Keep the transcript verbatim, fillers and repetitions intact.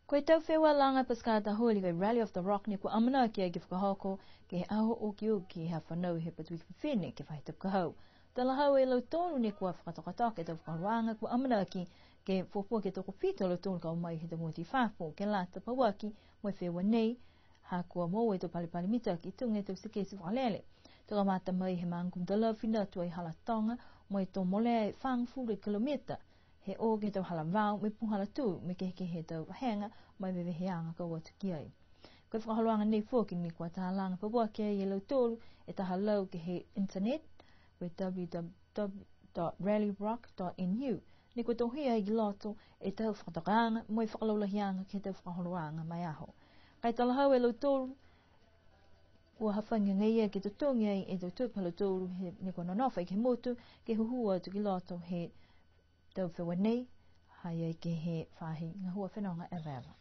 Ko e tau feua laga pasikala holi ko e Rally of the Rock ne kua amanaki ai ke fakahoko ke he aho okioki he fanau he Patuiki Fifine ke he faahi tapu ka hau. Talahau e lautolu ne kua fakatokatoka e tau fakaholoaga kua amanaki ke fuafua ke tokofitu a lautolu ka o mai he tau motu i fafo ke lata pauaki mo e feua nei, ha kua moua e tau palepale mitaki tuga e tau siketi vakalele. To kamata mai he maaga Kumutala, fina atu ai Halatoga, mo e to molea e fagofulu kilomita he o ke he tau hala vao mo e puhala tū, mo e kehekehe he tau vahega mo e veveheaga ka o atu ki ai. Ko e fakaholoaga nei foki ne kua talaga pauaki ai e lautolu e taha lau ke he internet, ko e w w w dot rally rock dot n u. Ne kua tohia ai ki loto e tau fakatokaaga mo e fakalaulahiaga ke he tau fakaholoaga ma e aho. Ka e talahau e lautolu, kua hafagi agaia ke totogi ai e tau tupe ha lautolu he ne kua nonofo ai ke he motu, ke hūhū atu ki loto he tau feua nei, ha i ai ke he faahi gahua fenoga eveeva.